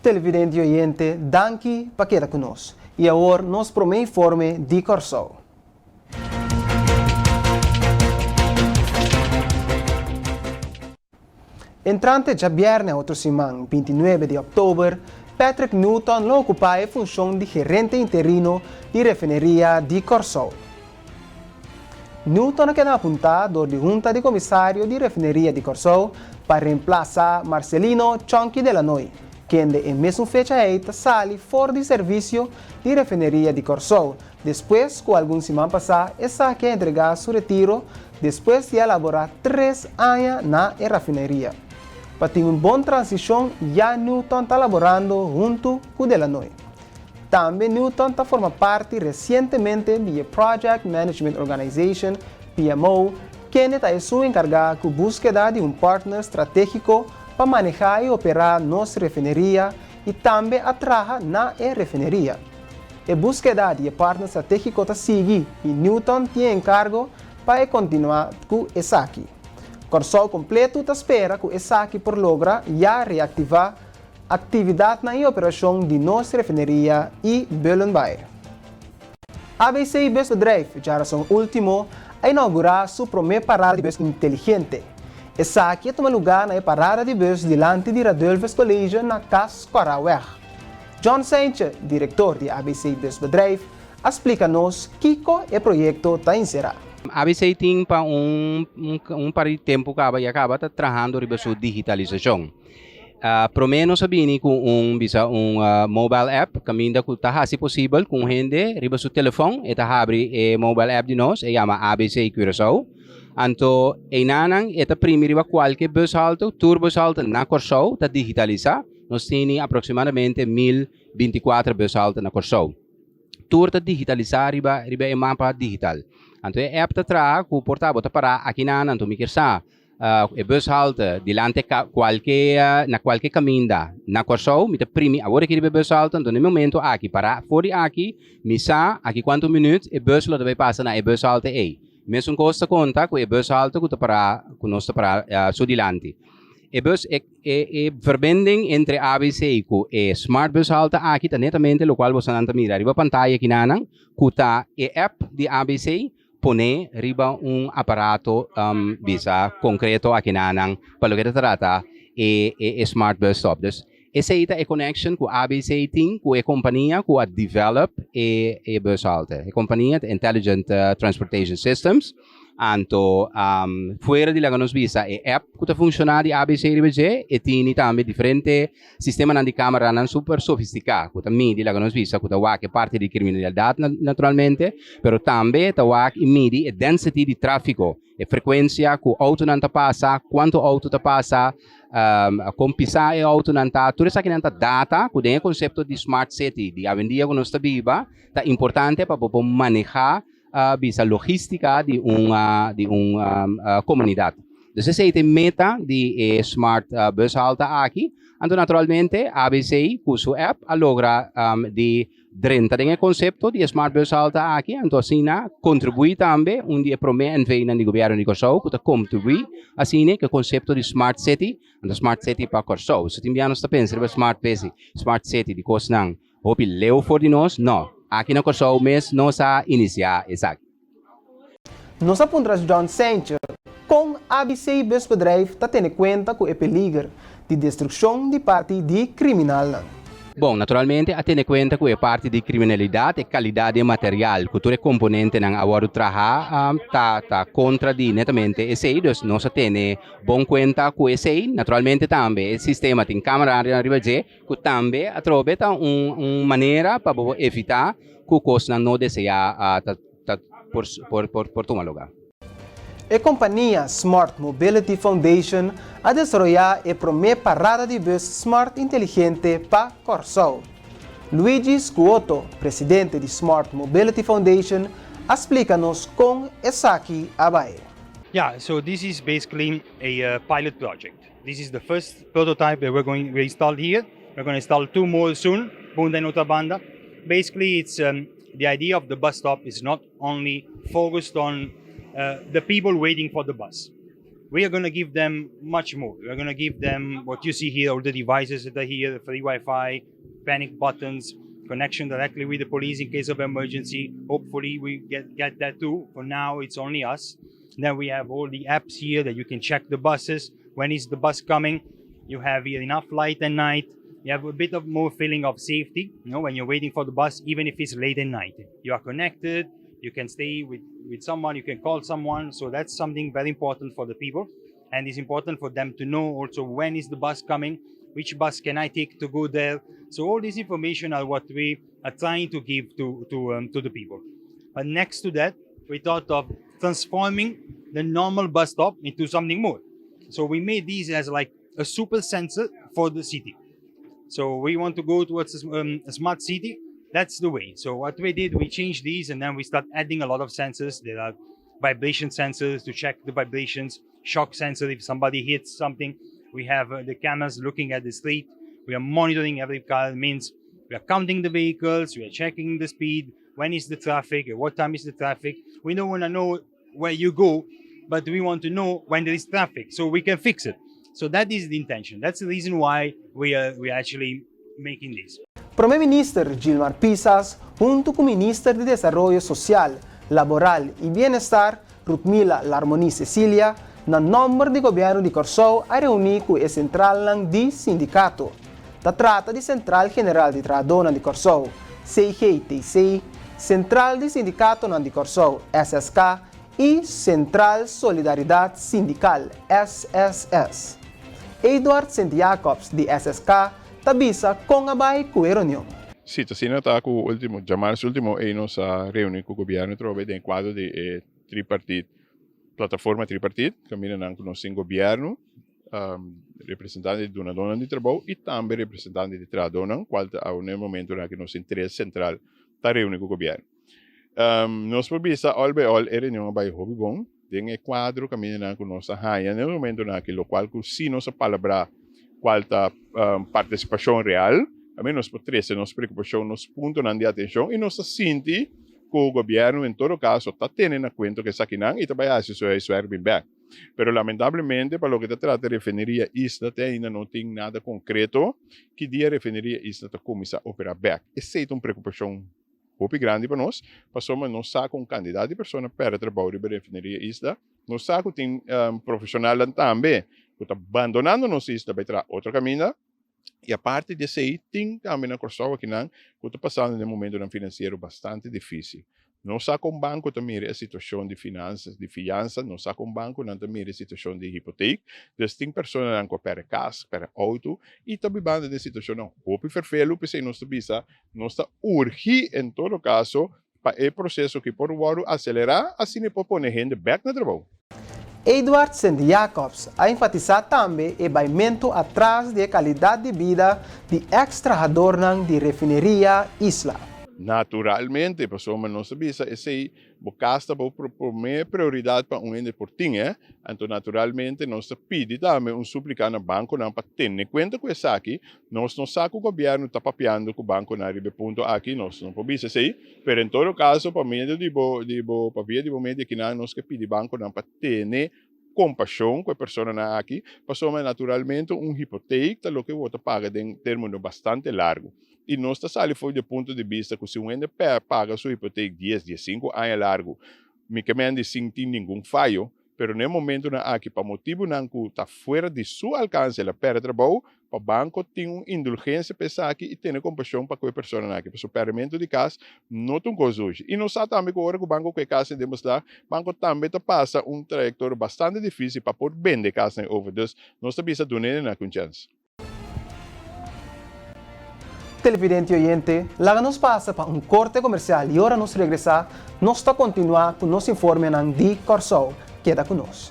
Televidente i oyente, danki pa keda ku nos. I awor nos promé informe di Kòrsou. Entrante djabièrnè otro siman, 29 di òktober, Patrick Newton lo okupá e funshon di gerente interino di Refineria di Kòrsou. Newton a keda apuntá dor di Hunta di Komisario di Refineria di Kòrsou pa reemplasá Marcelino Chonky Delanoy, kende e mesun fecha ei ta sali for di servisio di Refineria di Kòrsou despues ku algun siman pasá esaki a entregá su retiro despues di a laborá tres aña na e rafineria. Pa tin un bon transishon ya Newton ta laborando huntu ku Delanoy. Tambe Newton ta forma parti resientemente di e Project Management Organization, PMO, kende ta esun enkargá ku búskeda di un partner stratégiko pa manehá i operá nos refineria i tambe a traha na e refineria. E búskeda di e partner stratégiko ta sigui i Newton tin e enkargo pa e kontinuá ku esaki. Kòrsou kompletu ta spera ku esaki por logra ya reaktivá Aktividatnan i operashon di nos refineria i Bullenbaai. ABC Busbedrijf djarason ultimo a inaugurá su promé parada di bus inteligente. Esaki a tuma lugá na e parada di bus dilanti di Radulphus College na Cas Kòraweg. John Seintje, direktor di ABC Busbedrijf, a splika nos kiko e proyekto ta enserá. ABC tin pa un un par di tempu kaba ya kaba ta trahando riba su digitalisashon. Promé nos a bini ku un bisa un mobile app kaminda ku ta hasi posibel ku un hende riba su telefòn e ta habri e mobile app di nos, e yama ABC Curaçao. Anto einanan e ta primi riba kualke bushalte, tur bushalte na Kòrsou ta digitalisá. Nos tini aproksimadamente 1024 bushalte na Kòrsou. Tur ta digitalisá riba riba e mapa digital. Anto e app ta traha ku por ta bo ta pará akinan anto mi kier sa E bushalte dilante kualke na kualke kaminda na Kòrsou mi ta primi awor aki riba e bushalte anto na e momento aki pará for di aki mi sa aki kuantu minüt e bus lo ta bai pasa na e bushalte ei. Mesun kos ta konta ku e bushalte ku ta pará ku nos ta pará su dilanti. E bus e e verbinding entre ABC ku e smart bushalte aki ta netamente lokual bosonan ta mira riba pantaya kinanan ku ta e app di ABC Pone riba un aparato bisa konkreto akinanan pa loke ta trata e e smart bus stop. Dus esei ta e connection ku ABC tin ku e kompania ku a develop e e bushalte. E kompania ta Intelligent Transportation Systems. Anto fuera di laga nos bisa e app ku ta funshoná di ABC riba dje e tini tambe diferente Sistemanan di cameranan super sofistica cu ta midi, laga nos bisa, cu ta wak e parti di criminalidad naturalmente, pero tambe ta wak y midi e density di trafico, e frecuencia cu autonan ta pasa, cuanto auto ta pasa, con pisa e autonan ta, tur esakinan ta data cu den e concepto di smart city di awendia cu nos ta biba ta importante pa bo por maneha bisa logistica di un di un comunidad. Dus esey ta e meta di e smart bushalte aki. Anto naturalmente ABC cu su app a logra di drenta den e concepto di e smart bushalte aki. Anto asina contribui tambe un di e prome NVnan di gobierno di Corsou cu ta contribui asina cu e concepto di smart city. Anto smart city pa Corsou. So tin bia nos ta pensa riba smart busy, smart city di cosnan Hopi leu for di nos? No. Aki na Kòrsou mes nos a inisiá esaki. Nos a puntra John Saintje kon ABC Busbedrijf ta tene kuenta ku e peliger di destrukshon di parti di kriminalnan. Bon, naturalmente a tene kuenta ku e parti di kriminalidat, e kalidat di e material ku tur e komponentenan a wòrdu traha ta ta kontra di netamente esei, dus nos a tene bon kuenta ku esei. Naturalmente tambe e sistema tin kameranan riba dje. Ku tambe atrobe ta un un manera pa bo evitá ku kosnan no deseá ta ta por por por por tuma lugá. E kompania Smart Mobility Foundation a desaroyá e promé parada di bus smart inteligente pa Kòrsou. Luigi Scuotto, presidente di Smart Mobility Foundation, a splika nos kon esaki a bai. Yeah, so this is basically a pilot project. This is the first prototype that we're going we installed here. We're going to install two more soon, Bunda and Otrabanda. Basically, it's um, the idea of the bus stop is not only focused on uh, the people waiting for the bus. We are going to give them much more. We are going to give them what you see here, all the devices that are here, the free Wi-Fi, panic buttons, connection directly with the police in case of emergency. Hopefully we get that too. For now, it's only us. Then we have all the apps here that you can check the buses. When is the bus coming? You have here enough light at night. You have a bit of more feeling of safety, when you're waiting for the bus, even if it's late at night. You are connected, you can stay with someone, you can call someone. So that's something very important for the people. And it's important for them to know also when is the bus coming, which bus can I take to go there. So all this information are what we are trying to give to the people. But next to that, we thought of transforming the normal bus stop into something more. So we made these as like a super sensor for the city. So we want to go towards a smart city. That's the way. So what we did, we changed these and then we start adding a lot of sensors. There are vibration sensors to check the vibrations, shock sensor if somebody hits something. We have the cameras looking at the street. We are monitoring every car. It means we are counting the vehicles, we are checking the speed, when is the traffic, at what time is the traffic. We don't want to know where you go, but we want to know when there is traffic so we can fix it. So that is the intention. That's the reason why we are actually making this. Promé Minister Gilmar Pisas, huntu ku Minister di Desaroyo Sosial, Laboral i Bienestar, Ruthmila Larmonie-Cecilia, na nòmber di gobièrnu di Kòrsou a reuní ku e sentral di sindikato. Ta trata di Sentral General di Trahadó di Kòrsou, CGTC, Sentral di Sindikato di Kòrsou, SSK, i Sentral Solidaridat Sindikal, SSS. Eduard St. Jacobs, di SSK, ta bisa kon a bai ku e reunion. Si, asina ta ku último, djamars último ei nos a reuní ku gobièrnu trobe den kuadro di tripartit, plataforma tripartit, kaminda nan ku nos tin gobièrnu, representante di dunadó di trabou i tambe representante di trahadó, kual ta na momento ku nos tin tres sentral ta reuní ku gobièrnu. Nos por bisa all by all e reunion a bai hopi bon, den e kuadro kaminda nan ku nos a haña na momento nan ku lokual ku si nos a palabrá kual ta partisipashon real, tambe nos por trese nos preokupashon, nos puntonan di atenshon i nos ta sinti ku gobièrnu en todo kaso ta tene na kuenta ku esakinan i tambe hasi su huiswerk bèk. Pero lamentablemente, pa loke ta trata refineria Isla, te ainda no tin nada konkreto ki dia refineria Isla ta kuminsá operá bèk. Esei ta un preokupashon hopi grandi pa nos, pasobra nos sa ku un kantidat di persona a pèrdè trabou di refineria Isla, nos sa ku tin profeshonal tambe ku ta bandonando nos isla pa otro kaminda. I aparte di esei, tin tambe na Kòrsou akinan, ku ta pasando den un momento finansiero bastante difísil. Nos sa kon banko ta mira e situashon di finansa, di fiansa, nos sa kon bankonan ta mira e situashon di hipotek. Dus tin personanan ku a pèrdè kas, pèrdè outo, i ta bibando den situashon hopi ferfelu, p'esei nos ta bisa, nos ta urgi en todo kaso pa e proseso aki por wòrdu aselerá, asina por pone hende bèk na trabou. Eduard St. Jacobs a enfatisá tambe e baimentu atras di kalidat di bida di eks-trahadó di refineria Isla. Naturalmente, pasobra nos sa esei bo kas ta bo promé prioridat pa un hende por tin, eh? Anto naturalmente nos ta pidi tambe un súplika na bankonan pa tene kuenta ku esaki, nos no sa ku gobièrnu ta papiando ku bankonan riba e punto aki, nos no por bisa esei, pero en todo kaso pa medio di bo pa via di bo medio akinan nos ke pidi bankonan pa tene kompashon ku e personanan aki, pasobra naturalmente un hipotek ta loke bo ta paga den término bastante largu. I nos ta sali for di punto di bista ku si un hende paga su hipotek 10, 15 aña largu, mi ke men di sin tin ningun fayo, pero na momentonan aki pa motibonan ku ta fuera di su alkanse el a pèrdè trabou, pa banko tin un indulgensia pa esaki i tene kompashon pa ku e personanan aki. Pasobra pèrdimentu di kas no ta un kos dushi. I nos sa tambe ku ora ku banko ku e kas den beslag, banko tambe ta pasa un trayektoria bastante difísil pa por bende kasnan over. Dus nos ta bisa duna nan un chèns. Televidente oyente, laga nos pasa pa un korte komersial i ora nos regresá, nos ta kontinuá ku nos informenan di Kòrsou. Keda ku nos.